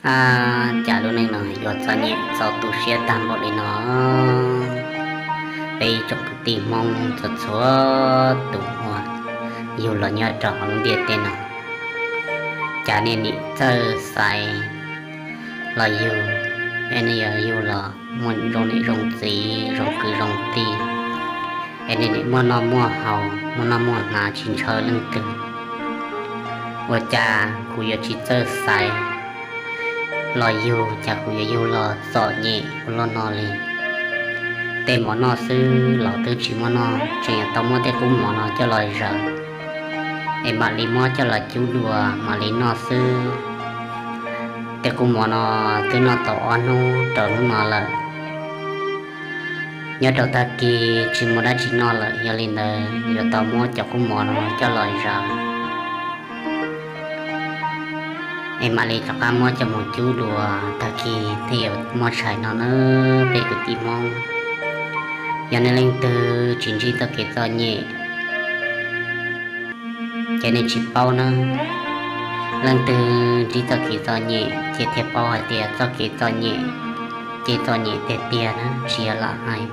A, cas lub neej no yuav txom nyem txaus tu siab tag npaum li no. Peb ib tsoom kwv tij Hmoob txhua txhua tus uas yug los nyob rau hauv lub ntiaj teb no, cas nej nim txawj xaiv los yug, es nej yuav yug los muaj zoo niam zoo txiv zoo kwv zoo tij, es nej nim muaj noj muaj haus muaj noj muaj hnav tsis ntshaw leej twg. Ua cas kuv yuav tsis txawj xaiv los yug, cas kuv yuav yug los txom nyem ua luaj no li. Tej mov noj xwb los twb tsis muaj noj, tseem yuav tau muab tej qub mov no coj los zaws. Es mam li muab coj los cub dua mam li noj xwb. Tej qub mov no twb noj tau ob hnub rau hnub no lawm. Nyob rau tag kis tsis muaj dab tsi noj lawm, yog li ntawd yuav tau muab cov qub mov no coj los zaws, es mam li rov qab muab coj mus cub dua, tag kis thiaj yuav muaj tshais no na peb kwv tij Hmoob. Yog nej leej twg tsis ntsib txoj kev txom nyem, ces nej tsis paub na. Leej twg ntsib txoj kev txom nyem ces thiaj paub hais tias txoj kev txom nyem ces txom nyem tiag tiag na, tsis yog lam hais.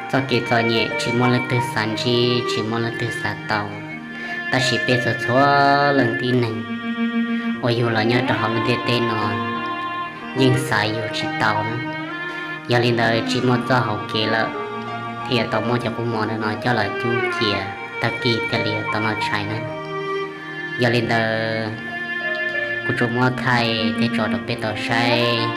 Txoj kev txom nyem tsis muaj leej twg xav ntsib, tsis muaj leej twg xav tau. Tab sis peb txhua txhua leej tib neeg uas yug los nyob rau hauv lub ntiaj teb no yeej xav yug tsis tau na. Yog li ntawd tsis muaj txoj hauv kev lawm, thiaj yuav tau muab cov qub mov no coj los cub cia, tag kis thiaj li yuav tau noj tshais na. Yog li ntawd kuv tsuas muab thaij tej tso rau peb tau saib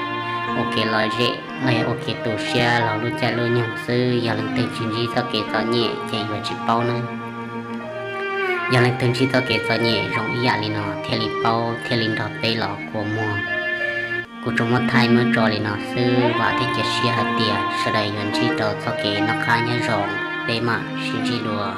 ua kev lom zem los yog ua kev tu siab los lub caij lub nyoog xwb. Yog leej twg tsis ntsib txoj kev txom nyem ces yuav tsis paub na. Yog leej twg ntsib txoj kev txom nyem zoo ib yam li no thiaj li paub, thiaj li nrog peb los kua muag. Kuv tsuas muab thaij muab tso li no xwb, vam thiab cia siab hais tias sawv daws yuav ntsib rau txoj kev noj qab nyob zoo, peb mam sib ntsib dua.